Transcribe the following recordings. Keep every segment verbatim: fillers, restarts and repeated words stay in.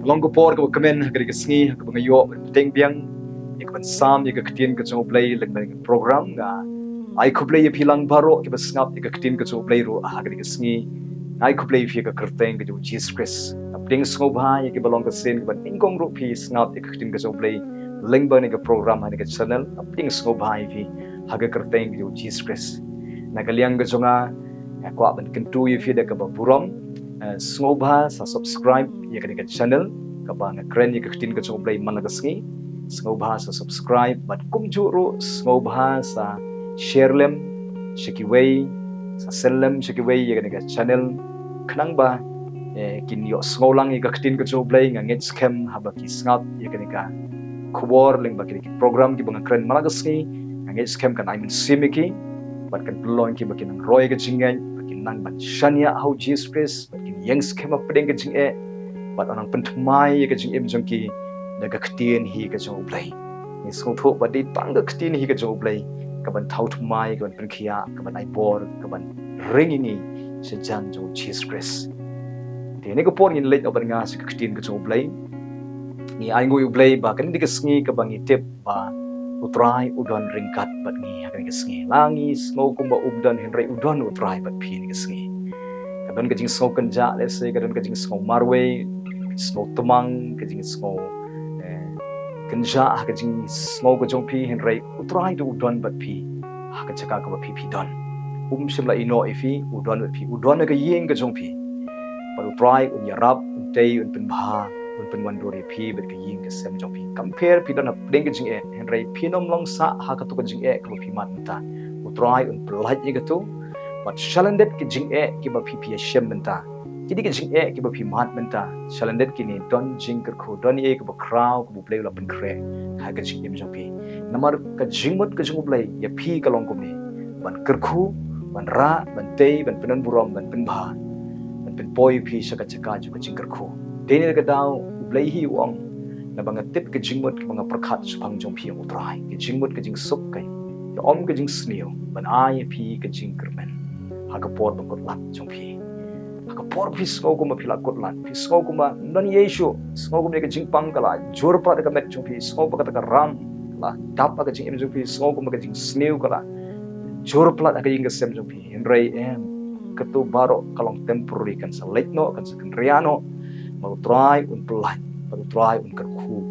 Long ka por kaba kmen ha kane ka sngi, ha kaba nga ïoh ban bteng biang ïa ka ban sam ïa ka ktien ka jong U Blei lyngba kane ka program. Nga ai khublei ïa phi lang baroh kiba sngap ïa ka ktien ka jong U Blei ruh ha kane ka sngi. Nga ai khublei ïa phi ha ka kyrteng ka jong U Jisu Khrist. Nga pdiang sngewbha ïa kiba long ka sien kaba nyngkong ruh phi sngap ïa ka ktien ka jong U Blei lyngba kane ka program ha kane ka channel. Nga pdiang sngewbha ïa phi ha ka kyrteng ka jong U Jisu Khrist. Na ka liang ka jong nga, nga kwah ban kyntu ïa phi da kaba burom, eh, sngewbha sa subscribe ïa kane ka channel kaba nga kren ïa ka ktien ka jong U Blei man la ka sngi. Sngewbha sa subscribe bad kumjuh ruh sngewbha sa share lem sha kiwei, sa send lem sha kiwei ïa kane ka channel khnang ba, eh, kin ïoh sngewlang ïa ka ktien ka jong U Blei. Nga ngeit skhem haba ki sngap ïa kane ka khubor lyngba kine ki program kiba nga kren man la ka sngi, nga ngeit skhem kan ai mynsiem ïa ki bad kan pynlong ïa ki ba kin nang roi ka jingngeit, ba kin nang ban shaniah ha U Jisu Khrist, bad kin ïeng skhem hapdeng ka jingeh, bad nang pynthymmai ïa ka jingim jong ki da ka ktien hi ka jong U Blei. Ngi sngewthuh ba dei tang ka ktien hi ka jong U Blei ka ban thaw thymmai, ka ban pynkhiah, ka ban ai bor, ka ban ring ïa ngi sha jan jong U Jisu Khrist. Te ha kane ka por ngin leit noh bad nga sha ka ktien ka jong U Blei. Ngi ainguh ïa U Blei ba kane dei ka sngi kaba ngi tip ba U Trai u don ryngkat bad ngi ha kane ka sngi. La ngi sngew kumba um don, hynrei u don U Trai bad phi ha kane ka sngi. Ka don ka jingsngew kynjah lehse, ka don ka jingsngew marwei, sngew tmang, ka jingsngew, eh, kynjah ha ka jingsngew ka jong phi, hynrei U Trai u don bad phi ha ka jaka kaba phi phi don. Um shym la ïehnoh ïa phi, u don bad phi, u don ha ka ïing ka jong phi. Bad U Trai un ïarap, un tei, un pynbha, un pynwandur ïa phi bad ka ïing ka sem jong phi. Kam pher phi don hapdeng ka jingeh, hynrei phin ym long sah ha kato ka jingeh kaba phi mad mynta. U Trai un pyllait ïa kato. Bad shalyndet ki jingeh kiba phi phi ïashem mynta, ki dei ki jingeh kiba phi mad mynta, shalyndet kine don jingkyrkhu, don ei kaba khraw kaba U Blei u la pynkhreh ha ka jingim jong phi. Namar ka jingmut ka jong U Blei ïa phi ka long kumne: ban kyrkhu, ban rah, ban tei, ban pynburom, ban pynbha, ban pynpoi phi sha ka jaka jong ka jingkyrkhu. Dei na kata ka daw U Blei hi u ong, naba nga tip ka jingmut kaba nga pyrkhat shaphang jong phi, ong U Trai, ka jingmut ka jingsuk, ka ïa ym ka jingsniew, ban ai ïa phi ka jingkyrmen ha ka por ba kut lad jong phi. Ha ka por phi sngew kumba phi la kut lad, phi sngew kumba ym don ei ei shuh, sngew kumba ka jingpang ka la jur palat ha ka met jong phi, sngew ba kata ka ram la dap ha ka jingim jong phi, sngew kumba ka jingsniew ka la jur palat ha ka ïing ka sem jong phi. Hynrei em, kato baroh ka long temporary, kan sa leit noh, kan sa kynriah noh. Bad U Trai un pyllait, bad U Trai un kyrkhu,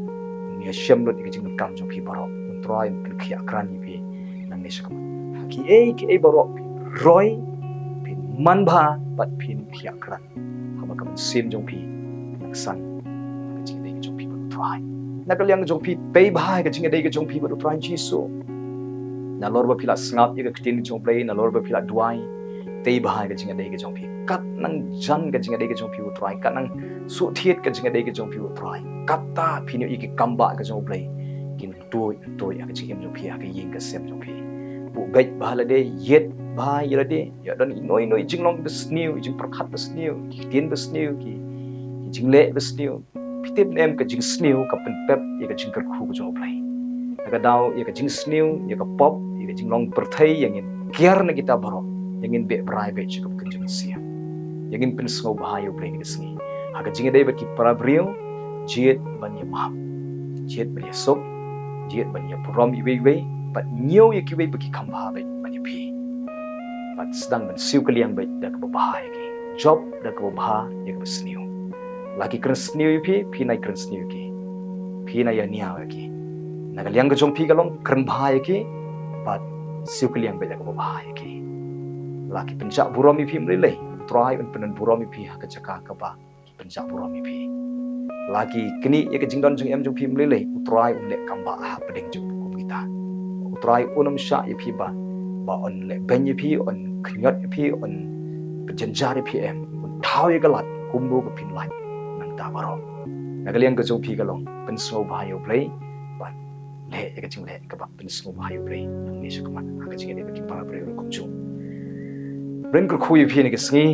un ïashem lut ïa ka jingdonkam jong phi baroh. U Trai un pynkhiah krat ïa phi nangne shakhmat. Ha kiei kiei baroh phin roi, phin manbha bad phin khiah krat, haba ka mynsiem jong phi ka nang san ha ka jingïadei ka jong phi bad U Trai. Na ka liang ka jong phi, tei bha ha ka jingïadei ka jong phi bad U Trai Jisu. Nalor ba phi la sngap ïa ka ktien ka jong U Blei, nalor ba phi la duwai, tei bha ha ka jingïadei ka jong phi. Kat nang jan ka jingïadei ka jong phi U Trai, kat nang suhthied ka jingïadei ka jong phi U Trai, katta phin ïoh ïa ki kambah ka jong U Blei kin tuid tuid ha ka jingim jong phi, ha ka ïing ka sem jong phi. Buh beit bha lade, ïeit bha ïa lade, ïa don ino ino i jinglong basniew, i jingpyrkhat basniew, ki ktien basniew, ki, ki jingleh basniew. Phi tip ne em, ka jingsniew ka pynpep ïa ka jingkyrkhu ka jong U Blei. Na ka daw ïa ka jingsniew, ïa ka pop, ïa ka jinglong pyrthei, ïa ngin kiar na kita baroh, ïa ngin beh brai beit sha kaba kynja mynsiem. Ïa ngin pynsngewbha ïa U Blei ha kane ka sngi ha ka jingïadei bad ki para briew. Jied ban ïa map, jied ban ïa suk, jied ban ïa burom iwei iwei, bad ñiew ïa kiwei ba ki kham bha beit ban ïa phi. Bad sdang ban siew kylliang beit da kaba bha ïa ki, jop da kaba bha ïa kaba sniew. La ki kren sniew ïa phi, phi nai kren sniew ïa ki, phi nai ïa ñiew ïa ki. Na ka liang ka jong phi ka long kren bha ïa ki, bad siew kylliang beit da kaba bha ïa ki. La ki pynjah burom ïa phi, ym lei lei, U Trai un pyndon burom ïa phi ha ka jaka kaba ki pynjah burom ïa phi. La ki knieh ïa ka jingdon jingem jong phi, ym lei lei, U Trai un leh kambah hapdeng jong phi kum kita. U Trai un ym shah ïa phi ba, ba un leh beiñ ïa phi, un khñiot ïa phi, un pynjynjar ïa phi, em, un thaw ïa ka lad kumno ka phin lait nangta baroh. Na ka liang ka jong phi ka long pynsngewbha ïa U Blei, bad leh ïa ka jingleh kaba pynsngewbha ïa U Blei nangne shakhmat ha ka jingïadei bad ki para briew ruh kumjuh. Blei un kyrkhu ïa phi ha kane ka sngi.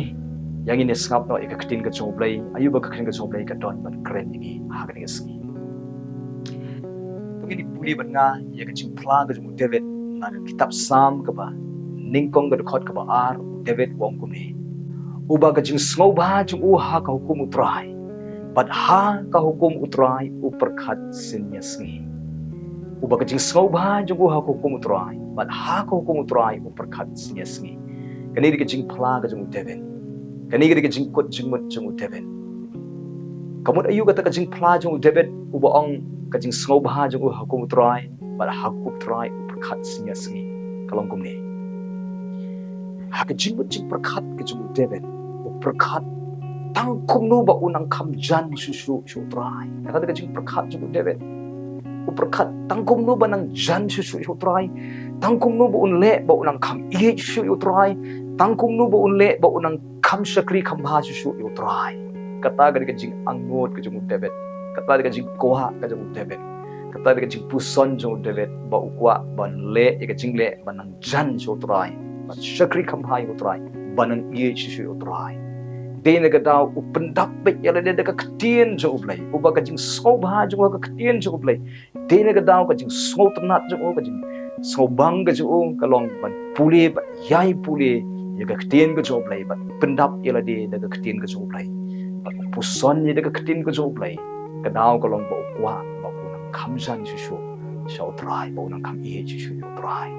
Ïa ngin ïa sngap noh ïa ka ktien ka jong U Blei, ïa ba ka ktien ka jong U Blei ka don ban kren ïa ngi ha kane ka sngi. To ngin ïa pule bad nga ïa ka jingphla ka jong u David na ka kitab Salm kaba nyngkong, ka dkhot kaba ar. U David u ong kumne: Uba ka jingsngewbha jong u ha ka hukum U Trai, bad ha ka hukum U Trai u pyrkhat synñia sngi. Uba ka jingsngewbha jong u ha ka hukum U Trai, bad ha ka hukum U Trai u pyrkhat synñia sngi. Kane ka dei ka jingphla ka jong u David. Kane ka dei ka jingkut jingmut jong u David. Ka mut aïu kata ka jingphla jong u David, uba ong ka jingsngewbha jong u ha ka hukum U Trai, bad ha ka hukum U Trai u pyrkhat synñia sngi. Ka long kumne. Ha ka jingmut jingpyrkhat ka jong u David, u pyrkhat tang kumno ba un nang kham jan shuh shuh sha U Trai. Kata ka dei ka jingpyrkhat jong u David. U pyrkhat tang kumno ba nang jan shuh shuh sha U Trai. Tang kumno ba un leh ba un nang kham ïeit shuh shuh ïa U Trai. Tang kumno ba un leh ba un nang kham shakri kham bha shuh shuh ïa U Trai. Kata ka dei ka jingangnud ka jong u David. Kata ka dei ka jingkwah ka jong u David. Kata ka dei ka jingpuson jong u David ba u kwah ban leh ïa ka jingleh ban nang jan sha U Trai, ban shakri kham bha ïa U Trai, ban nang ïeit shuh shuh ïa U Trai. Dei na ka daw u pyndap beit ïa lade da ka ktien jong U Blei. Uba ka jingsngewbha jong u ha ka ktien jong U Blei. Dei na ka daw ka jingsngewtynnat jong u, ka jingsngewbang ka jong u ka long ban pule bad ïai pule ïa ka ktien ka jong U Blei, bad pyndap ïa lade da ka ktien ka jong U Blei. Bad u puson ïa da ka ktien ka jong U Blei. Ka daw ka long ba u kwah ba u nang kham jan shuh shuh sha U Trai, ba u nang kham ïeit shuh shuh ïa U Trai.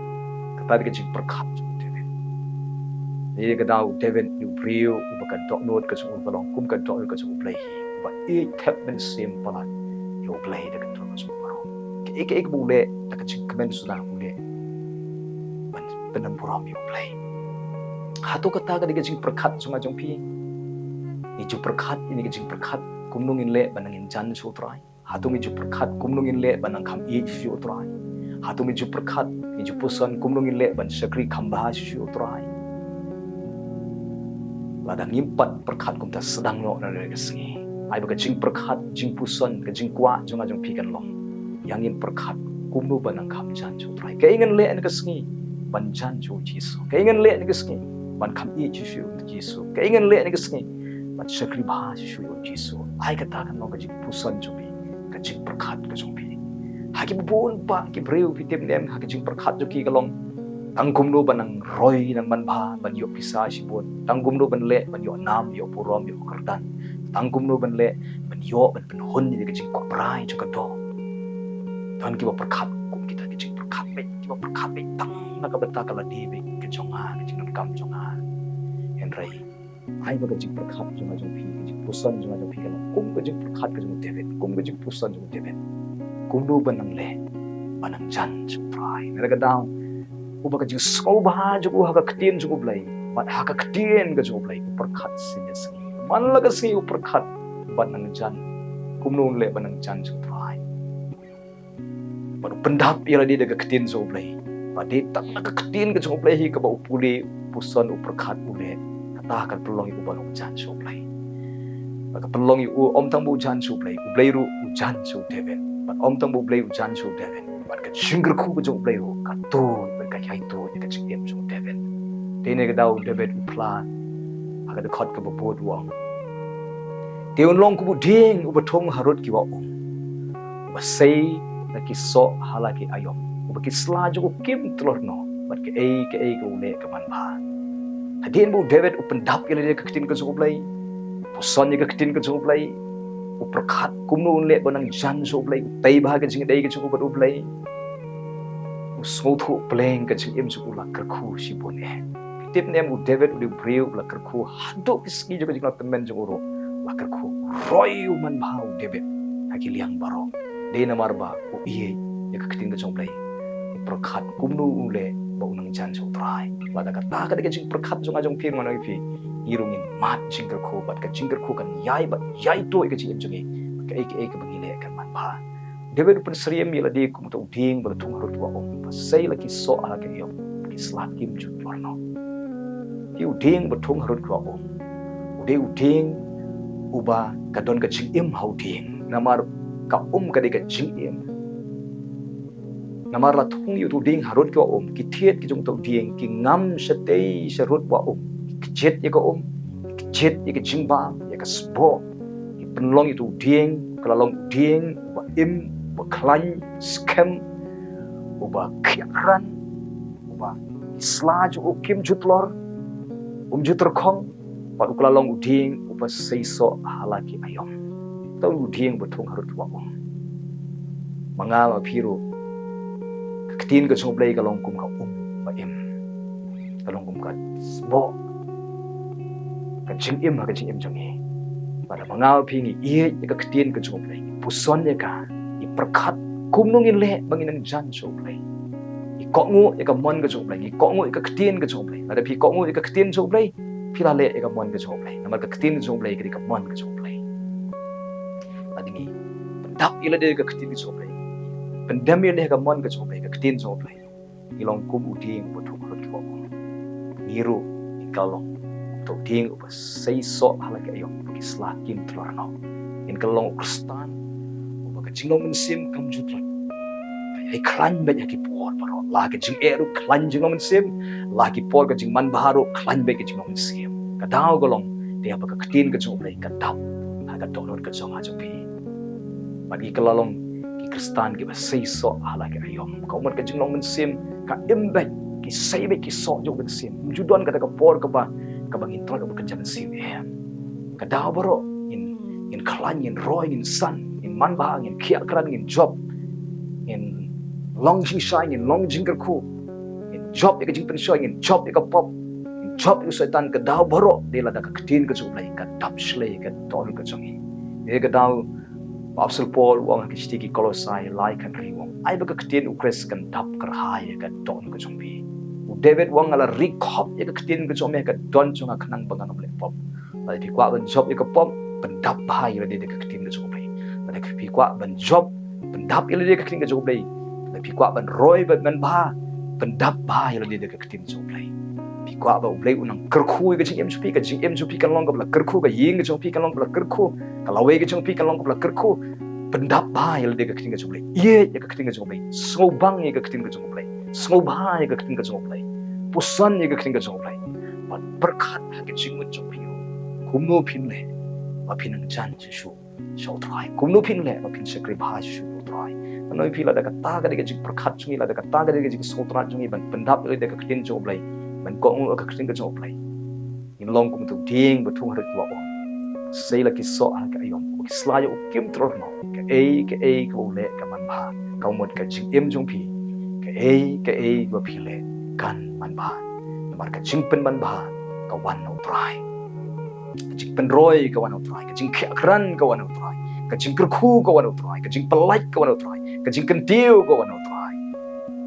Kata ka dei ka jingpyrkhat jong u David. Dei na ka daw u David u dei u briew uba ka dohnud ka jong u ka long kum ka dohnud ka jong U Blei hi, uba ïeit thep mynsiem palat ïa U Blei da ka dohnud ka jong u baroh. Kaei kaei kaba u leh da ka jingkmen sngewbha u leh ban pynburom ïa U Blei. Hato kata ka dei ka jingpyrkhat jong nga jong phi? Ngi ju pyrkhat, ngi ju pyrkhat kumno ngin leh ban nang jan sha U Trai. Hato ngi ju pyrkhat kumno ngin leh ban nang kham ïeit shuh shuh ïa U Trai? Hato ngi ju pyrkhat, ngi ju puson kumno ngin leh ban shakri kham bha shuh shuh ïa U Trai? Lada ngim pat pyrkhat kumta, sdang noh na kane ka sngi. Ai ba ka jingpyrkhat, jingpuson, ka jingkwah jong nga jong phi kan long, ïa ngin pyrkhat kumno ban nang kham jan sha U Trai. Kaei ngan leh na ka sngi ban jan sha U Jisu? Kaei ngan leh na ka sngi ban kham ïeit shuh shuh ïa U Jisu? Kaei ngan leh na ka sngi ban shakri bha shuh shuh ïa U Jisu? Ai kata kan long ka jingpuson jong phi, ka jingpyrkhat ka jong phi. Ha kiba bun pat ki briew, phi tip ne em, ha ka jingpyrkhat jong ki ka long tang kumno ban nang roi nang manbha, ban ïoh pisa shibun, tang kumno ban leh ban ïoh nam, ïoh burom, ïoh kyrdan, tang kumno ban leh ban ïoh ban pynhun ïa ka jingkwah brai jong ka doh. Don kiba pyrkhat kum kita ki jingpyrkhat beit, kiba pyrkhat beit tang na ka bynta ka lade beit ka jong nga, ka jingdonkam jong nga. Hynrei ai ba ka jingpyrkhat jong nga jong phi, ka jingpuson jong nga jong phi ka long kum ka jingpyrkhat ka jong u David, kum ka jingpuson jong u David. Kumno ban nang leh ban nang jan sha U Trai? Na ka daw uba ka jingsngewbha jong u ha ka ktien jong U Blei, bad ha ka ktien ka jong U Blei u pyrkhat sngi sngi. Man la ka sngi u pyrkhat ban nang jan. Kumno un leh ban nang jan sha U Trai? Bad u pyndap ïa lade da ka ktien jong U Blei. Bad dei tang na ka ktien ka jong U Blei hi kaba u pule, u puson, u pyrkhat, u leh. Kata ka pynlong ïa u ban long u jan sha U Blei. Bad ka pynlong ïa u ym tang ba u jan sha U Blei, U Blei ruh u jan sha u David. Bad ym tang ba U Blei u jan sha u David, bad ka jingkyrkhu ka jong U Blei ruh ka tuid bad ka ïai tuid ïa ka jingim jong u David. Te na ka daw u David u phla ha ka dkhot kaba bud u ong, te un long kum u dieng uba thung harud ki wah um, uba sei la ki soh ha la ki aïom, uba ki sla jong u kim tlor noh, bad kaei kaei kaba u leh ka manbha. Hadien ba u David u pyndap ïa lade da ka ktien ka jong U Blei, u puson ïa ka ktien ka jong U Blei, u pyrkhat kumno un leh ban nang jan sha U Blei, u tei bha ka jingïadei ka jong u bad U Blei, u sngewthuh pleng, ka jingim jong u la kyrkhu shibun eh. Phi tip ne em, u David u dei u briew uba la kyrkhu haduh ki sngi jong ka jinglong tymmen jong u ruh, la kyrkhu roi u manbha u David ha ki liang baroh. Dei namar ba u ïeit ïa ka ktien ka jong U Blei, u pyrkhat kumno un leh ba un nang jan sha U Trai. Lada kata ka dei ka jingpyrkhat jong nga jong phi, nga ong ïa phi, ngi ruh ngin mad jingkyrkhu, bad ka jingkyrkhu kan ïai bad ïai tuid ïa ka jingim jong ngi. Kaei kaei kaba ngi leh kan manbha. David u pynsyriem ïa lade kum uta u dieng ba la thung harud ki wah um, ba sei la ki soh ha la ki aïom, ki sla kim ju tlor noh. Te u dieng ba thung harud ki wah um u dei u dieng uba ka don ka jingim ha u dieng, namar ka um ka dei ka jingim. Namar la thung ïa uta u dieng harud ki wah um, ki thied ki jong uta u dieng ki ngam shatei sharud wah um, ki kjit ïa ka um, ki kjit ïa ka jingbam, ïa ka sboh. Ki pynlong ïa uta u dieng, ka la long u dieng uba im, uba khlaiñ, skhem, uba khiah krat, uba ki sla jong u kim ju tlor, um ju tyrkhong, bad u ka la long u dieng uba sei soh ha la ki aïom. Uta u dieng ba thung harud ki wah um. Ma nga ma phi ruh, ka ktien ka jong U Blei ka long kum ka um ba im. Ka long kum ka sboh, ka jingim ha ka jingim jong ngi. Bad ma nga ma phi ngi ïeit ïa ka ktien ka jong U Blei, ngi puson ïa ka, ngi pyrkhat kumno ngin leh ba ngin nang jan sha U Blei. Ngi kohnguh ïa ka mon ka jong U Blei, ngi kohnguh ïa ka ktien ka jong U Blei. Lada phi kohnguh ïa ka ktien jong U Blei, phi la leh ïa ka mon ka jong U Blei. Namar ka ktien ka jong U Blei ka dei ka mon ka jong U Blei. Lada ngi pyndap ïa lade ka ktien ka jong U Blei, pyndem ïa lade ka mon ka jong U Blei, ka ktien jong U Blei, ngi long kum u dieng ba thung harud ki wah um. Ngi ruh ngin kylla long uta u dieng uba seisoh ha la ki aïom ba ki sla kim tlot noh. Ngin kylla long u Khristan uba ka jinglong mynsiem kam ju tlot. Ka ïai khlaiñ beit ha ki por baroh, la ka jingeh ruh khlaiñ jinglong mynsiem, la ki por ka jingmanbha ruh khlaiñ beit ka jinglong mynsiem. Ka daw ka long te haba ka ktien ka jong U Blei ka dap ha ka dohnud ka jong nga jong phi. Bad ngi kylla long ki Khristan kiba seisoh ha la ki aïom. Ka ummat ka jinglong mynsiem ka im beit, ki sei beit ki soh jong mynsiem. Ym ju don kata ka por kaba, kaba ngin tlot kaba kynja mynsiem, em. Ka daw baroh ngin, ngin khlaiñ, ngin roi, ngin san, ngin manbha, ngin khiah krat, ngin jop, ngin long jingshai, ngin long jingkyrkhu, ngin jop ïa ka jingpynshoi, ngin jop ïa ka pop, ngin jop ïa u Soitan. Ka daw baroh dei lada ka ktien ka jong U Blei ka dap shlei ka dohnud ka jong ngi. Dei ka daw ba u Apostol Paul u ong ha ka shithi ki Kolosai lai khathynriew u ong, ai ba ka ktien U Khrist kan dap kyrhai ïa ka dohnud ka jong phi. U David u ong, nga la ri khop ïa ka ktien ka jong me ha ka don jong nga khnang ba ngan ym leh pop. Lada phi kwah ban jop ïa ka pop, pyndap bha ïa lade da ka ktien ka jong U Blei. Lada phi kwah ban jop, pyndap ïa lade da ka ktien ka jong U Blei. Lada phi kwah ban roi ban manbha, pyndap bha ïa lade da ka ktien ka jong U Blei. Phi kwah ba U Blei un nang kyrkhu ïa ka jingim jong phi, ka jingim jong phi kan long kaba la kyrkhu, ka ïing ka jong phi kan long kaba la kyrkhu, ka lawei ka jong phi kan long kaba la kyrkhu. Pyndap bha ïa lade da ka ktien ka jong U Blei. Ïeit ïa ka ktien ka jong U Blei. Sngewbang ïa ka ktien ka jong U Blei. Sngewbha ïa ka ktien ka jong U Blei. Puson ïa ka ktien ka jong U Blei. Bad pyrkhat ha ka jingmut jong phi ruh, kumno phin leh ba phin nang jan shuh shuh sha U Trai. Kumno phin leh ba phin shakri bha shuh shuh ïa U Trai. Nga ong ïa phi, lada kata ka dei ka jingpyrkhat jong ngi, lada kata ka dei ka jingsngewtynnat jong ngi ban pyndap ïa lade da ka ktien jong U Blei, ban kohnguh ïa ka ktien ka jong U Blei, ngin long kum uta u dieng ba thung harud ki wah um. Sei la ki soh ha la ki aïom, ki sla ïa u kim tlot noh. Kaei kaei kaba u leh kan manbha. Ka mut ka jingim jong phi, kaei kaei kaba phi leh kan manbha. Namar ka jingpynmanbha ka wan na U Trai. Ka jingpynroi ka wan na U Trai, ka jingkhiah krat ka wan na U Trai, ka jingkyrkhu ka wan na U Trai, ka jingpyllait ka wan na U Trai, ka jingkyntiew ka wan na U Trai.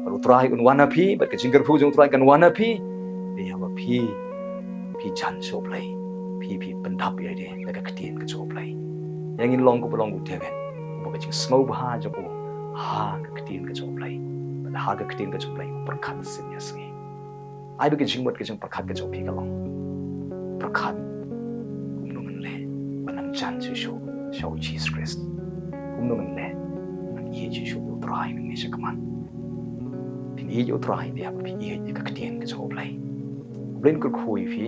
Bad U Trai un wan ha phi, bad ka jingkyrkhu jong U Trai kan wan ha phi. Dei haba phi, phi jan sha U Blei, phi, phi pyndap ïa lade da ka ktien ka jong U Blei. Ïa ngin long kumba long u David, uba ka jingsngewbha jong u ha ka ktien ka jong U Blei. Bad ha ka ktien ka jong U Blei u pyrkhat shisien ïa sngi. Ai ba ka jingmut ka jingpyrkhat ka jong phi ka long, pyrkhat, kumno ngan leh ban nang jan shuh shuh sha U Jisu Khrist? Kumno ngan leh ban ïeit shuh shuh ïa U Trai nangne shakhmat? Phin ïeit ïa U Trai dei haba phi ïeit ïa ka ktien ka jong U Blei. U Blei un kyrkhu ïa phi.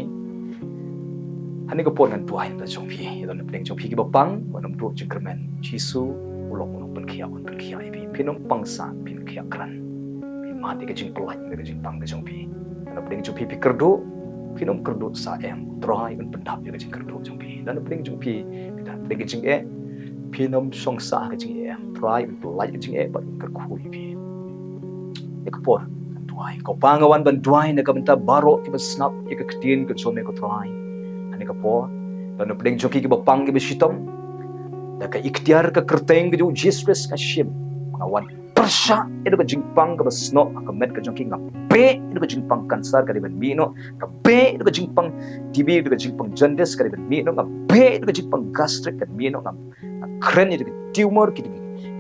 Ha kane ka por ngan duwai na ka bynta jong phi. Ïa don na pdeng jong phi kiba pang, wat nym duh jingkyrmen. Jisu u long u nongpynkhiah, un pynkhiah ïa phi. Phin nym pang sah, phin khiah krat. Phin mad ïa ka jingpyllait na ka jingpang ka jong phi. Ïa don na pdeng jong phi phi kyrduh, phin nym kyrduh sah em. U Trai un pyndap ïa ka jingkyrduh jong phi. Ïa don na pdeng jong phi, phi don na pdeng ka jingeh, phin nym shong sah ha ka jingeh em. U Trai un pyllait ka jingeh bad un kyrkhu ïa phi. Ha kane ka por ngan duwai. Ko Pa, nga wan ban duwai na ka bynta baroh kiba sngap ïa ka ktien ka jong me, ko Trai. Ha kane ka por, ïa don na pdeng jong ki kiba pang kiba shitom, da ka iktiar ka kyrteng ka jong U Jisu Khrist nga shim. Nga wan pyrshah ïa ka jingpang kaba snoh ha ka met ka jong ki. Nga beh ïa ka jingpang cancer ka dei ban mih noh. Nga beh ïa ka jingpang T B, ïa ka jingpang jaundice ka dei ban mih noh. Nga beh ïa ka jingpang gastric kan mih noh. Nga, nga kren ïa ka tumor, ki, ki,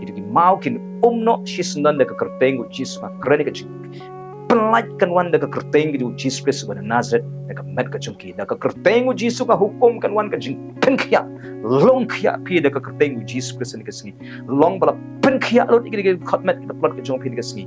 ki, ki maw kin um noh shisyndon da ka kyrteng U Jisu. Nga kren ïa ka jing pyllait kan wan da ka kyrteng ka jong U Jisu Khrist uba na Nazareth, da ka met ka jong ki. Da ka kyrteng U Jisu nga hukum kan wan ka jingpynkhiah. Long khiah phi da ka kyrteng U Jisu Khrist ha kane ka sngi. Long ba la pynkhiah lut ïa ki, ki khot met ki khot tlot ka jong phi ha kane ka sngi.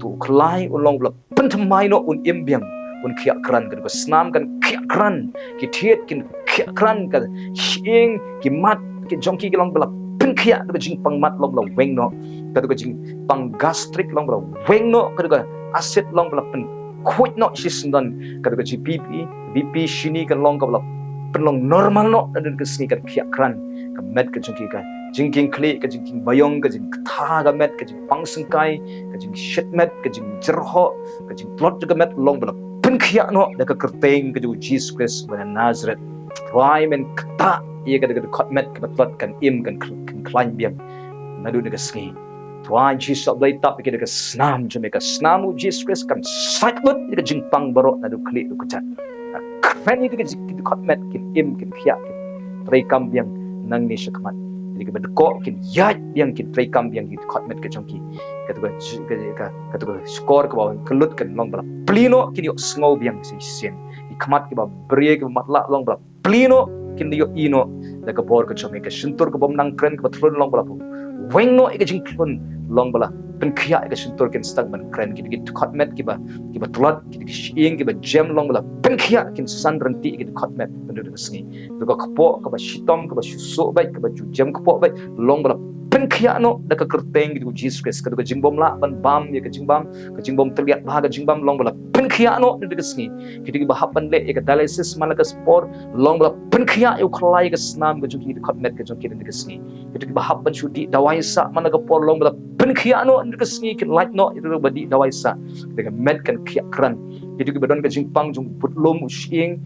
To U Khlai un long ba la pynthymmai noh, un im biang, un khiah krat, ka dei ka snam kan khiah krat, ki thied kin khiah krat, ka shyieng, ki mat ki jong ki ki long ba la pynkhiah, ka dei ka jingpang mat long ba la weng noh, ka dei ka jingpang gastric long ba la weng noh, ka dei ka acid long ba la pynkhuid noh shisyndon, ka dei ka jing B P, B P shini kan long kaba la pynlong normal noh naduh ka sngi, kan khiah kran ka met ka jong ki, ka jingkieng khlieh, ka jingkieng baïong, ka jingktha ka met, ka jingpang syngkai, ka jingshit met, ka jingjyrhoh, ka jingtlot jong ka met, long ba la pynkhiah noh da ka kyrteng ka jong u Jisu Khrist uba na Nazareth. Trai men ktah ïa ka, da ka dkhot met kaba tlot kan im, kan khl-, kan khlaiñ biang naduh na ka sngi. Trai Jisu Blei, tap ïa ki da ka snam jong me, ka snam u Jisu Khrist kan sait lut ïa ka jingpang baroh naduh khlieh ruh kjat. Kren ïa ki da ka jing, ki dkhot met kin im, kin khiah, kin treikam biang nangne shakhmat. Ïa kiba dkoh kin ïaid biang, kin treikam biang ïa ki dkhot met ka jong ki. Kato ka, ka, ka, kato ka shkor kaba wan kyllut kan long ba la plie noh, kin ïohsngew biang shisien. Ki khmat kiba bria, kiba matlah, long ba la plie noh, kin ïohi noh da ka bor ka jong me. Ka shyntur kaba ym nang kren, kaba thlun, long ba la weng noh ïa ka jingthlun, long ba la pynkhiah ïa ka shyntur, kin sdang ban kren. Ki, ki dkhot met kiba, kiba tlot, ki, ki shyieng kiba jem, long ba la pynkhiah, kin san ryntih ïa ki dkhot met naduh na ka sngi. Da ka kpoh kaba shitom, kaba shu suh beit, kaba ju jem kpoh beit, long ba la pynkhiah noh da ka kyrteng ka jong u Jisu Khrist. Kato ka jingbym lah ban bam ïa ka jingbam, ka jingbym tylliat bha ka jingbam, long ba la pynkhiah noh naduh na ka sngi. Kito kiba hap ban leh ïa ka dialysis man la ka por, long ba la pynkhiah ïa u Khlai, ïa ka snam ka jong ki, dkhot met ka jong ki naduh na ka sngi. Kito kiba hap ban shu dih dawai sah man la ka por, long ba la pynkhiah noh naduh na ka sngi, kin lait noh ïa kito kiba dih dawai sah. Da ka met kan khiah kran. Kito kiba don ka jingpang jong u budlum, u shyieng,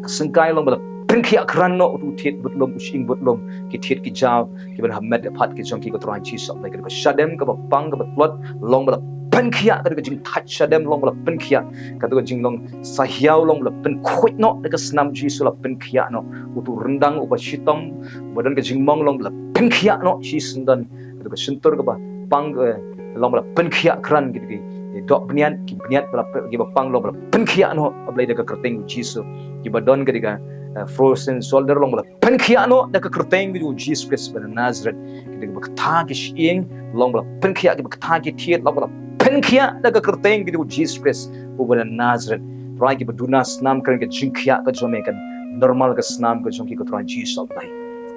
ka syngkai, long ba la pynkhiah kran noh, uto u thied budlum, u shyieng budlum, ki thied ki jaw kiba na ha met ha phad ka jong ki, ko Trai Jisu Blei. Kato ka shadem kaba pang kaba tlot, long ba la pynkhiah, kato ka jingthait shadem, long ba la pynkhiah, kato ka jinglong sahiaw, long ba la pynkhuid noh da ka snam Jisu, la pynkhiah noh. Uto u ryndang uba shitom, uba don ka jingmong, long ba la pynkhiah noh shisyndon. Kato ka shyntur kaba pang, eh, long ba la pynkhiah kran. Kito ki doh bniat, ki bniat ba la pyn-, kiba pang, long ba la pynkhiah noh, A Blei, da ka kyrteng u Jisu. Kiba don ka, da ka, eh, frozen shoulder, long ba la pynkhiah noh da ka kyrteng ka jong u Jisu Khrist uba na Nazareth. Kito kiba ktha ki shyieng, long ba la pynkhiah, kiba ktha ki thied, long ba la pynkhiah da ka kyrteng ka jong u Jisu Khrist uba na Nazareth. Trai, kiba duna snam kren, ka jingkhiah ka jong me kan normal ka snam ka jong ki, ko Trai Jisu Blei.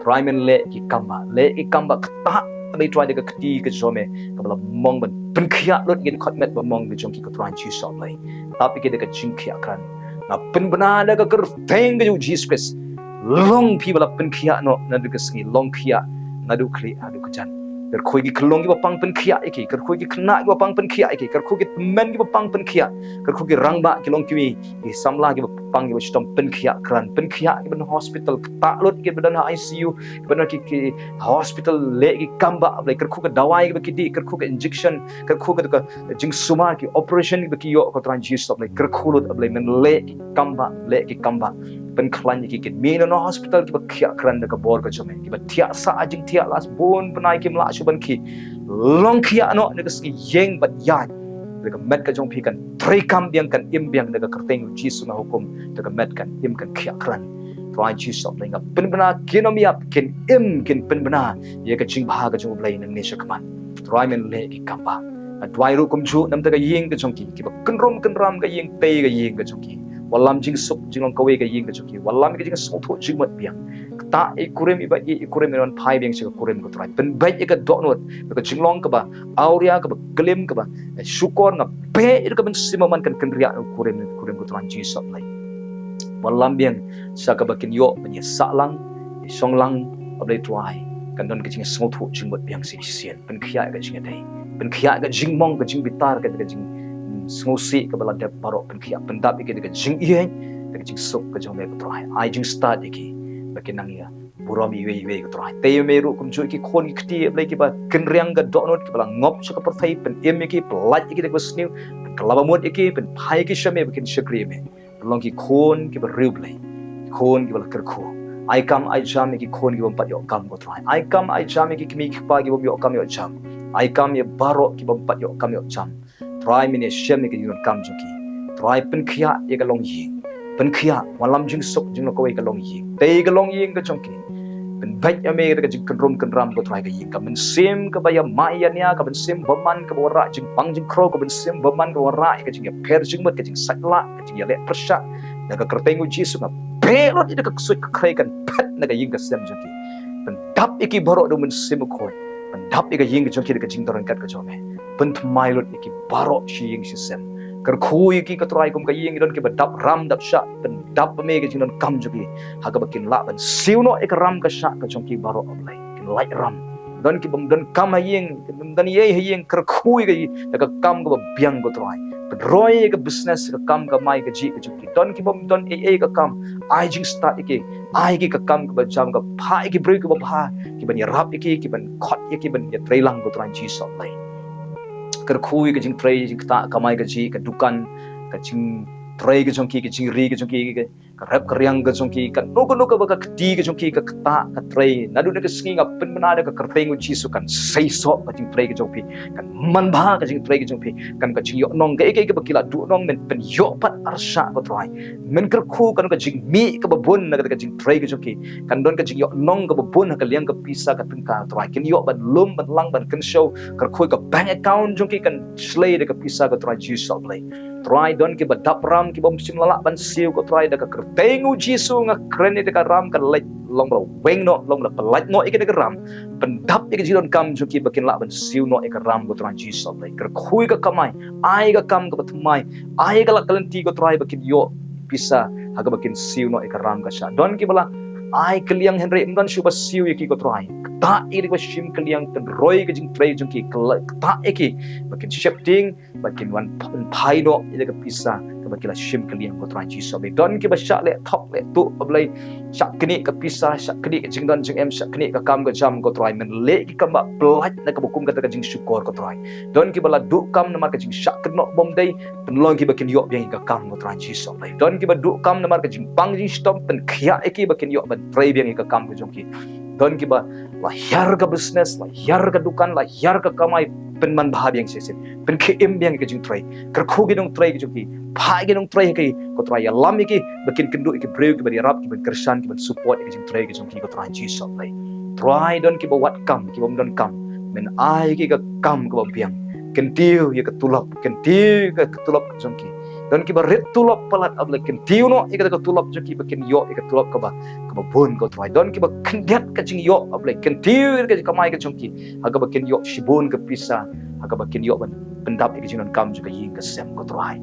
Trai men leh ki kam bah, leh ki kam bah, ktah, A Blei Trai, da ka kti ka jong me kaba la mong ban pynkhiah lut ïa ki dkhot met ba mong ka jong ki, ko Trai Jisu Blei. Tap ïa ki da ka jingkhiah kran. Nga pynbna da ka kyrteng ka jong u Jisu Khrist, long phi ba la pynkhiah noh naduh ka sngi, long khiah naduh khlieh haduh kjat. Kyrkhu ïa ki khyllung kiba pang, pynkhiah ïa ki. Kyrkhu ïa ki khynnah kiba pang, pynkhiah ïa ki. Kyrkhu ïa ki tymmen kiba pang, pynkhiah. Kyrkhu ïa ki rangbah, ki longkmie, ki samla kiba pang, kiba shitom, pynkhiah kran. Pynkhiah ïa kiba don ha hospital, ktah lut ïa kiba don ha I C U, kiba don ha ki, ki hospital, leh ki kam bah, A Blei. Kyrkhu ka dawai kaba ki dih, kyrkhu ka injection, kyrkhu ka, ka jingsumar, ki operation kiba ki ïoh, ko Trai Jisu Blei. Kyrkhu lut, A Blei, men leh ki kam bah, leh ki kam bah. Pynkhlaiñ ïa ki, ki mih na hospital kiba khiah kran da ka bor ka jong me, kiba thiah sah jingthiah, la bun bnai kim lah shuh ban khie. Long khiah noh naduh ka sngi, ïeng bad ïaid. Da ka met ka jong phi kan treikam biang, kan im biang, da ka kyrteng u Jisu nga hukum, da ka met kan im, kan khiah kran. Trai Jisu Blei, nga pynbna, kin ym ïap, kin im, kin pynbna ïa ka jingbha ka jong U Blei nangne shakhmat. Trai men leh ki kam bah. Nga duwai ruh kumjuh namar ka ïing ka jong ki, kiba kynrum kynram ka ïing, tei ka ïing ka jong ki. Wallam jingsuk jinglong kawei ka ïing ka jong ki. Wallam ïa ka jingsngewthuh jingmut biang. Ktah ïa i kurim iba ïeit, i kurim iba wan phai biang sha ka kurim, ko Trai. Pynbeit ïa ka dohnud, ïa ka jinglong kaba awria, kaba klim, kaba, eh, shukor. Nga peit ïa ka mynsiem ba man kan kynriah ïa u kurim, ïa u kurim, ko Trai Jisu Blei. Wallam biang sha kaba kin ïoh ban ïasah lang, ïashong lang, A Blei Trai. Kan don ka jingsngewthuh jingmut biang shisien. Pynkhiah ïa ka jingïadei, pynkhiah ïa ka jingmong, ka jingbitar, ka, ka jing, mm, sngewsih kaba la dep baroh, pynkhiah, pyndap ïa ka, ka jingïeit, ka jingsuk ka jong me, ko Trai. Ai jingstad ïa ki ba kin nang ïa burom iwei iwei, ko Trai. Tei ïa me ruh kumjuh ïa ki khun ki kti, A Blei, kiba kynriang ka dohnud, kiba la ngop sha ka pyrthei, pynim ïa ki, pyllait ïa ki da kaba sniew, pynkylla bamut ïa ki, pynphai ïa ki sha me ba kin shakri ïa me. Pynlong ki khun kiba riewblei, ki khun kiba la kyrkhu. Ai kam ai jam ïa ki khun kiba ym pat ïoh kam, ko Trai. Ai kam ai jam ïa ki kmie ki kpa kiba ym ïoh kam ïoh jam. Ai kam ïa baroh kiba ym pat ïoh kam ïoh jam. Trai men ïashem ïa ka jingdonkam jong ki. Trai pynkhiah ïa ka longïing. Pynkhiah, wallam jingsuk jinglong kawei ka longïing. Tei ka longïing ka jong ki. Pynbeit ïa me da ka jingkynrum kynram, ko Trai, ka ïing. Ka mynsiem kaba ïamai ïania, ka mynsiem bymman kaba wanrah jingpang jingkhrew, ka mynsiem bymman kaba wanrah ïa ka jingïapher jingmut, ka jingsait lah, ka jingïaleh pyrshah. Da ka kyrteng u Jisu nga peit lut ïa ka ksuid ka khrei kan phet na ka ïing ka sem jong ki. Pyndap ïa ki baroh da u Mynsiem Bakhuid. Pyndap ïa ka ïing ka jong ki da ka jingdon ryngkat ka jong me. Pynthymmai lut ïa ki baroh shi ïing shi sem. Kyrkhu ïa ki, ko Trai, kum ka ïing ki don kiba dap ram dap shah. Pyn dap ba me ka jingdonkam jong ki, ha kaba kin lah ban siew noh ïa ka ram ka shah ka jong ki baroh, A Blei. Kin lait ram. Don ki bym donkam ha ïing, ki bym don ei ha ïing, kyrkhu ïa ki da ka kam kaba biang, ko Trai. Pynroi ïa ka business, ka kam kamai kajih ka jong ki. Don ki bym don ei ei ka kam, ai jingstad ïa ki, ai ïa ki ka kam kaba jam, ka phah ïa ki briew kiba bha, ki ban ïarap ïa ki, ki ban khot ïa ki ban ïatreilang, ko Trai Jisu, A Blei. Kyrkhu ïa ka jingtrei, jingktah kamai kajih, ka dukan, ka jingtrei ka jong ki, ka jingri ka jong ki, ka, ka rep ka riang ka jong ki, kano kano kaba ka kti ka jong ki ka ktah ka trei. Naduh na ka sngi nga pynbna da ka kyrteng U Jisu, kan seisoh ka jingtrei ka jong phi, kan manbha ka jingtrei ka jong phi, kan ka jingïohnong kaei kaei kaba ki la duhnong men pynïoh pat arshah, ko Trai. Men kyrkhu kan ka jingmih kaba bun na ka jingtrei ka jong ki, kan don ka jingïohnong kaba bun ha ka liang ka pisa ka tyngka, ko Trai. Kin ïoh ban lum ban lang ban kynshew, kyrkhu ka bank account jong ki kan shlei da ka pisa, ko Trai Jisu, A Blei. Trai, don kiba dap ram, kiba ym shym la lah ban siew, ko Trai, da ka kyrteng U Jisu nga kren ïa ka ram, kan leit long ba la weng noh, long ba la pyllait noh ïa ka ram. Pyndap ïa ka jingdonkam jong ki ba kin lah ban siew noh ïa ka ram, ko Trai Jisu, A Blei. Kyrkhu ïa ka kamai, ai ka kam kaba thymmai, ai ka lad ka lynti, ko Trai, ba kin ïoh pisa ha kaba kin siew noh ïa ka ram ka shah. Don kiba la ai ka liang hynrei ym don shuh ba siew ïa ki, ko Trai. Ktah ïa ki da kaba shim ka liang, pynroi ka jingtrei jong ki, ktah ïa ki ba kin sheptieng, ba kin wan pynphai noh ïa ka pisa kaba ki la shim ka liang, ko Trai Jisu, A Blei. Don kiba shah leh thok leh tuh, A Blei, shah knieh ka pisa, shah knieh ka jingdon jingem, shah knieh ka kam ka jam, ko Trai. Men leh ki kam ba pyllait na kaba kum kata ka jingshukor, ko Trai. Don kiba la duh kam namar ka jingshah kynnoh bym dei, pynlong ki ba kin ïoh biang ïa ka kam, ko Trai Jisu, A Blei. Don kiba duh kam namar ka jingpang jingshitom, pynkhiah ïa ki ba kin ïoh ban trei biang ïa ka kam ka jong ki. Don kiba la hiar ka business, la hiar ka dukan, la hiar ka kamai, pynmanbha biang shisien, pynkhie im biang ïa ka jingtrei. Kyrkhu ki nongtrei ka jong ki, phah ki nongtrei ha ki, ko Trai, ïalam ïa ki ba kin kynduh ïa ki briew kiban ïarap, kiban kyrshan, kiban support ïa ka jingtrei ka jong ki, ko Trai Jisu, A Blei. Trai, don kiba wad kam, kiba ym don kam, men ai ïa ki ka kam kaba biang. Kyntiew ïa ka tulop, kyntiew ïa ka tulop ka jong ki. Don kiba rit tulop palat, A Blei, kyntiew noh ïa ka tulop jong ki ba kin ïoh ïa ka tulop kaba, kaba bun, ko Trai. Don kiba khyndiat ka jingïoh, A Blei, kyntiew ïa ka kamai ka jong ki ha kaba kin ïoh shibun ka pisa, ha kaba kin ïoh ban pyndap ïa ka jingdonkam jong ka ïing ka sem, ko Trai.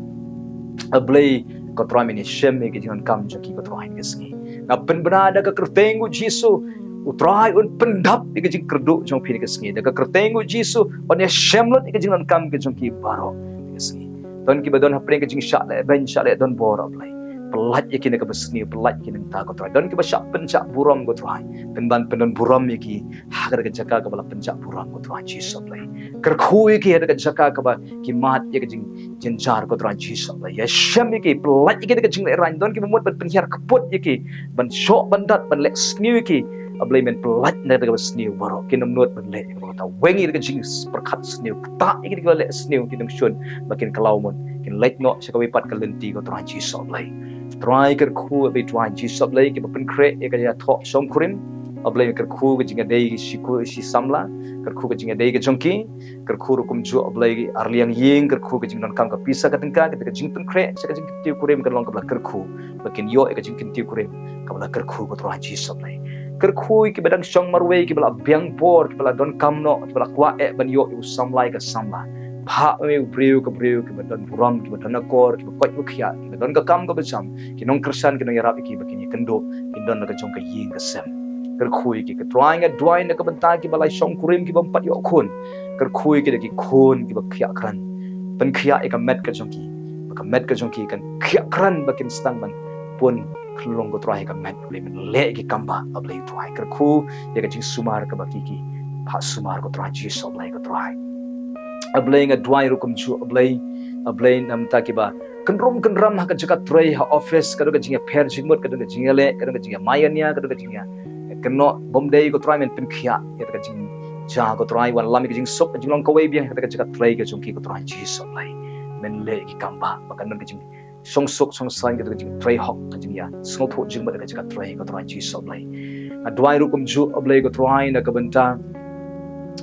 A Blei, ko Trai, men ïashem ïa ka jingdonkam jong ki, ko Trai, ha ka sngi. Nga pynbna da ka kyrteng U Jisu, U Trai un pyndap ïa ka jingkyrduh jong phi ha ka sngi. Da ka kyrteng U Jisu un ïashem lut ïa ka jingdonkam ka jong ki baroh ha ka sngi. Don kiba don hapdeng ka jingshah leh beiñ shah leh donbor, A Blei, pyllait ïa ki na kaba sniew, pyllait ïa ki na ka bynta, ko Trai. Don kiba shah pynjah burom, ko Trai, pynban pyndon burom ïa ki ha kata ka jaka kaba la pynjah burom, ko Trai Jisu, A Blei. Kyrkhu ïa ki ha kata ka jaka kaba ki mad ïa ka jingjynjar, ko Trai Jisu, A Blei. Ïashem ïa ki, pyllait ïa ki da ka jinglehraiñ. Don kiba mut ban pynhiar kput ïa ki, ban shoh ban dat, ban leh sniew ïa ki, A Blei, men pyllait na kata kaba sniew baroh. Kin ym nud ban leh ïa kaba kata. Weng ïa ka jingpyrkhat sniew, ktah ïa ki da kaba leh sniew, ki nongshun ba kin kyllaw mut, kin leit noh sha kawei pat ka lynti, ko Trai Jisu, A Blei. Trai, kyrkhu, A Blei, Trai Jisu, A Blei, kiba pynkhreh ïa ka ïathoh shongkurim, A Blei, kyrkhu ka jingïadei shi ku, shi samla, kyrkhu ka jingïadei ka jong ki, kyrkhu ruh kumjuh, A Blei, arliang ïing, kyrkhu ka jingdonkam ka pisa ka tyngka, kata ka jingpynkhreh sha ka jingkyntiew kurim kan long kaba la kyrkhu, ba kin ïoh ïa ka jingkyntiew kurim kaba la kyrkhu, ko Trai Jisu, A Blei. Kyrkhu ïa kiba dang shong marwei, kiba la biang bor, kiba la donkam noh, kiba la kwah eh ban ïoh ïa u samla, ïa ka samla. Phah ma me u briew ka briew kiba don burom, kiba don akor, kiba koit ba khiah, kiba don ka kam kaba jam, ki nongkyrshan, ki nongïarap ïa ki ba kin ïakynduh, kin don la ka jong ka ïing ka sem. Kyrkhu ïa ki, ko Trai. Nga duwai na ka bynta kiba la shongkurim, kiba ym pat ïoh khun. Kyrkhu ïa ki da ki khun kiba khiah kren. Pynkhiah ïa ka met ka jong ki, ba ka met ka jong ki kan khiah kren, ba kin sdang ban pun khyllung, ko Trai, ïa ka met, A Blei. Men leh ïa ki kambah, A Blei, Trai. Kyrkhu ïa ka jingsumar kaba ki, ki phah sumar, ko Trai Jisu, A Blei, ko Trai. A Blei, nga duwai ruh kumjuh, A Blei, A Blei, na ka bynta kiba kynrum kynram ha ka jaka trei, ha office, ka don ka jingïapher jingmut, ka don ka jingïaleh, ka don ka jingïamai ïania, ka don ka jingïa, ïakynnoh bym dei, ko Trai, men pynkhiah ïa kata ka jingjia, ko Trai, wanlam ïa ka jingsuk, ka jinglong kawei biang ha kata ka jaka trei ka jong ki, ko Trai Jisu, A Blei. Men leh ïa ki kambah ba kan don ka jing shongsuk shongsaiñ, ka jingtrei hok, ka jingïasngewthuh jingmut ha ka jaka trei, ko Trai Jisu, A Blei. Nga duwai ruh kumjuh, A Blei, ko Trai, na ka bynta,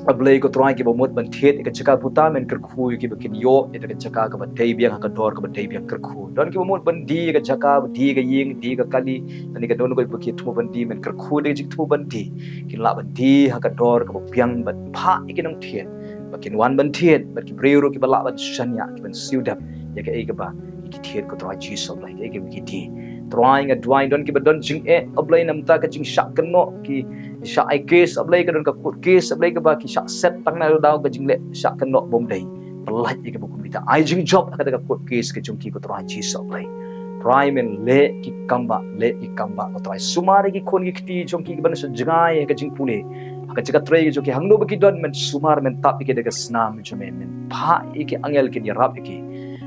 A Blei, ko Trai, kiba mut ban thied ïa ka jaka buta, men kyrkhu ïa ki ba kin ïoh ïa ka jaka kaba dei biang ha ka dor kaba dei biang, kyrkhu. Don kiba mut ban die ïa ka jaka, die ïa ka ïing, die ïa ka kali, lane ka don kaba ki thmu ban die, men kyrkhu da ka jingthmu ban die, kin lah ban die ha ka dor kaba biang, ban phah ïa ki nongthied ba kin wan ban thied, bad ki briew ruh kiba lah ban shaniah, kiban siew dep ïa kaei kaba ki thied, ko Trai Jisu, A Blei, kaei kaba ki die. Trai nga duwai don kiba don jingeh, A Blei, namar ka jingshah kynnoh, ki shah ai kes, A Blei, ka don ka court kes, A Blei, kaba ki shah set tang na daw ka jingleh shah kynnoh bym dei. Pynlait ïa kiba kum kita, ai jingjop ha kata ka court kes ka jong ki ko Trai Jisu A Blei. Trai men leh ki kambah, leh ki kambah ko Trai. Sumar ïa ki khun ki kti jong ki kiban sa jngai ha ka jingpule, ha ka jaka trei ka jong ki, hangno ba ki don, men sumar, men tap ïa ki da ka snam jong me, men phah ïa ki angel kin ïarap ïa ki,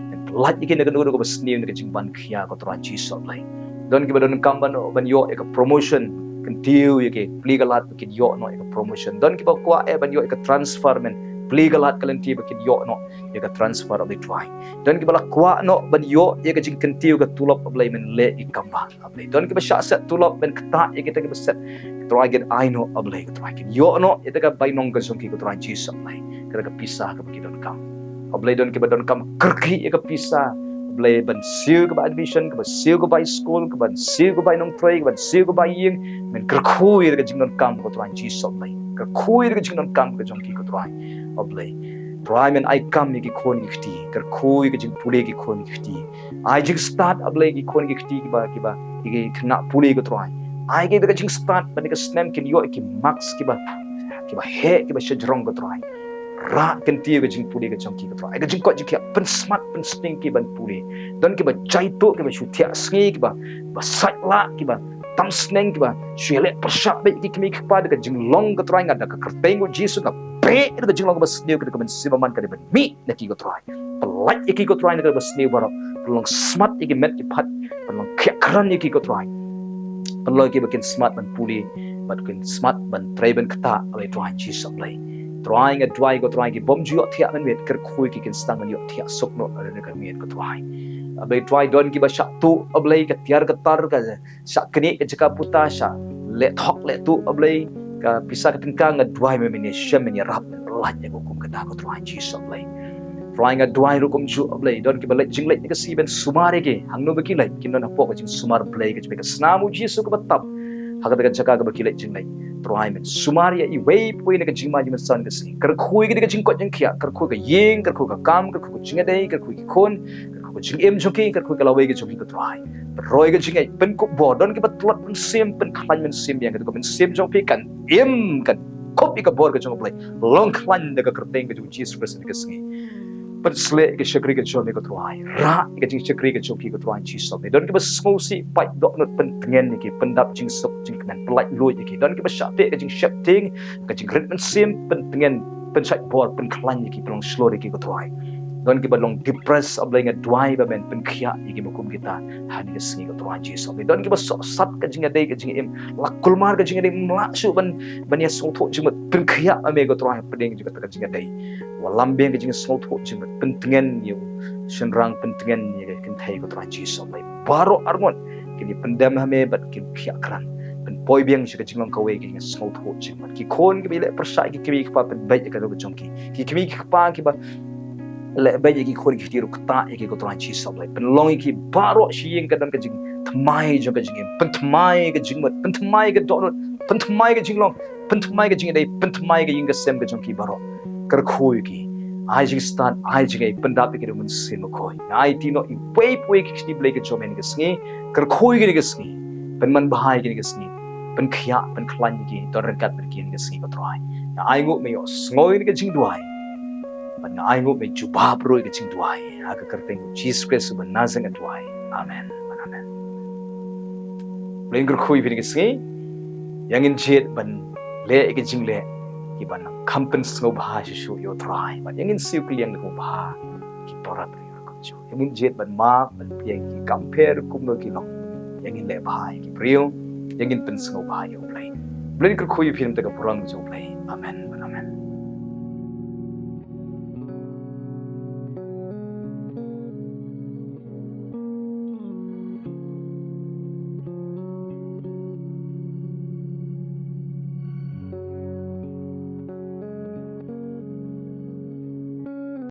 men pynlait ïa ki na kano kano kaba sniew na ka jingban khia ko Trai Jisu A Blei. Don kiba donkam ban, ban ïoh ïa ka promotion, kyntiew ïa ki, plie ka lad ba kin ïoh noh ïa ka promotion. Don kiba kwah eh ban ïoh ïa ka transfer, men plie ka lad ka lynti ba kin ïoh noh ïa ka transfer, A Blei Trai. Don kiba la kwah noh ban ïoh ïa ka jingkyntiew ka tulop, A Blei, men leh ki kambah, A Blei. Don kiba shah set tulop, men ktah ïa kita kiba set, Trai, kin ai noh, A Blei, ko Trai, kin ïoh noh ïa ka bainong ka jong ki ko Trai Jisu A Blei, kata ka pisa kaba ki donkam. A Blei, don kiba donkam kyrkieh ïa ka pisa, A Blei, ban siew kaba admission, kaba siew ka bai skul, kaba siew ka bai nongtrei, kaba siew ka bai ïing, men kyrkhu ïa ka jingdonkam ko Trai Jisu A Blei. Kyrkhu ïa ka jingdonkam ka jong ki ko Trai A Blei. Trai, men ai kam ïa ki khun ki kti, kyrkhu ïa ka jingpule ki khun ki kti. Ai jingstad, A Blei, ki khun ki kti kiba, kiba, ki khynnah pule ko Trai. Ai ki da ka jingstad ban ïa ka snem kin ïoh ïa ki marks kiba, kiba heh, kiba shajrong ko Trai. Rah kyntiew ka jingpule ka jong ki ko Trai. Ai ka jingkoit jingkhiah, pynsmat pynsneng ki ban pule. Don kiba jaituh, kiba shu thiah sngi, kiba, ba sait lah, kiba tam sneng, kiba shu ïaleh pyrshah bad ki kmie ki kpa, da ka jinglong ko Trai, nga da ka kyrteng u Jisu nga beh da ka jinglong kaba sniew, ka da ka mynsiem bymman ka dei ban mih na ki ko Trai. Pynlait ïa ki ko Trai na kaba sniew baroh. Pynlong smat ïa ki met ki phad. Pynlong khiah kren ïa ki ko Trai. Pynlong ïa ki ba kin smat ban pule, ba kin smat ban trei ban ktah, A Blei Trai Jisu A Blei. Trai nga duwai ko Trai ki bym ju ïoh thiah mynmiet, kyrkhu ïa ki kin sdang ban ïoh thiah suk noh na ka miet ko Trai. A Blei Trai, don kiba shah tuh, A Blei, ka tiar ka tar, ka shah knieh ka jaka puta, shah leh thok leh tuh, A Blei, ka pisa ka tyngka, nga duwai me men ïashem, men ïarap, men pynlait ïa ka hukum ka da ko Trai Jisu A Blei. Trai nga duwai ruh kumjuh, A Blei, don kiba leit jingleit na ka sngi, men sumar ïa ki, hangno ba ki leit, kin don hapoh ka jingsumar Blei ka jong me, ka snam u Jisu kaba tap ha kata ka jaka kaba ki leit jingleit. Trai men sumar ïa iwei pa iwei na ka jingma jingmynsaw na ka sngi. Kyrkhu ïa ki da ka jingkoit jingkhiah, kyrkhu ka ïing, kyrkhu ka kam, kyrkhu ka jingïadei, kyrkhu ki khun, kyrkhu ka jingim jong ki, kyrkhu ka lawei ka jong ki ko Trai. Pynroi ka jingngeit, pynkup bor, don kiba tlot mynsiem, pynkhlaiñ mynsiem biang, kata ka mynsiem jong phi kan im, kan kup ïa ka bor ka jong U Blei. Long khlaiñ da ka kyrteng ka jong u Jisu Khrist ha kane ka sngi. Pynsleh ïa ka shakri ka jong me ko Trai. Rah ïa ka jingshakri ka jong ki ko Trai Jisu. Don kiba sngewsih, pait dohnud, pyntngen ïa ki, pyndap jingsuk jingkmen, pynlait luid ïa ki. Don kiba shah teh ka jingsheptieng, ka jingrit mynsiem, pyntngen, pynshait bor, pynkhlaiñ ïa ki, pynlong shlur ïa ki ko Trai. Don kiba long depressed, A Blei nga duwai ba men pynkhiah ïa ki ba kum kita ha kane ka sngi ko Trai Jisu. Don kiba sohsat ka jingïadei ka jingim, la kulmar ka jingïadei, ym lah shuh ban, ban ïasngewthuh jingmut, pynkhiah ïa me ko Trai hapdeng jong kata ka jingïadei. Wallam biang ka jingsngewthuh jingmut, pyntngen ïa u shynrang, pyntngen ïa ka kynthei ko Trai Jisu A Blei. Baroh arngut kin ïa pyndem ha me bad kin khiah kren. Pynpoi biang sha ka jinglong kawei ka jingsngewthuh jingmut. Ki khun kiba ïaleh pyrshah ïa ki kmie ki kpa, pynbeit ïa ka ruh ka jong ki. Ki kmie ki kpa kiba leh beit ïa ki khun ki kti ruh, ktah ïa ki ko Trai Jisu A Blei. Pynlong ïa ki baroh shi ïing ka don ka jingthymmai jong ka jingim. Pynthymmai ka jingmut, pynthymmai ka dohnud, pynthymmai ka jinglong, pynthymmai ka jingïadei, pynthymmai ka ïing ka sem ka jong ki baroh. Kyrkhu ïa ki. Ai jingstad, ai jingngeit, pyndap ïa ki da u Mynsiem Bakhuid. Ai ti noh iwei pa iwei ki kti Blei ka jong me ha kane ka sngi. Kyrkhu ïa ki ha kane ka sngi. Pynman bha ïa ki ha kane ka sngi. Pynkhiah, pynkhlaiñ ïa ki, don ryngkat bad ki ha kane ka sngi ko Trai. Nga ainguh me ïohsngew ïa ka jingduwai. Bad nga ainguh me jubab ruh ïa ka jingduwai. Ha ka kyrteng u Jisu Khrist uba Nasaret nga duwai. Amen. Amen. Blei un kyrkhu ïa phi ha kane ka sngi. Ïa ngin jied ban leh ïa ka jingleh kiba nang kham pynsngewbha shuh shuh ïa u Trai. Bad ïa ngin siew kylliang da ka bha ki para briew ruh kumjuh. Ïa ngin jied ban map ban pdiang ïa ki kam pher kumno ki long. Ïa ngin leh bha ïa ki briew. Ïa ngin pynsngewbha ïa u Blei. Blei un kyrkhu ïa phi na ka bynta ka burom jong u Blei. Amen. Amen.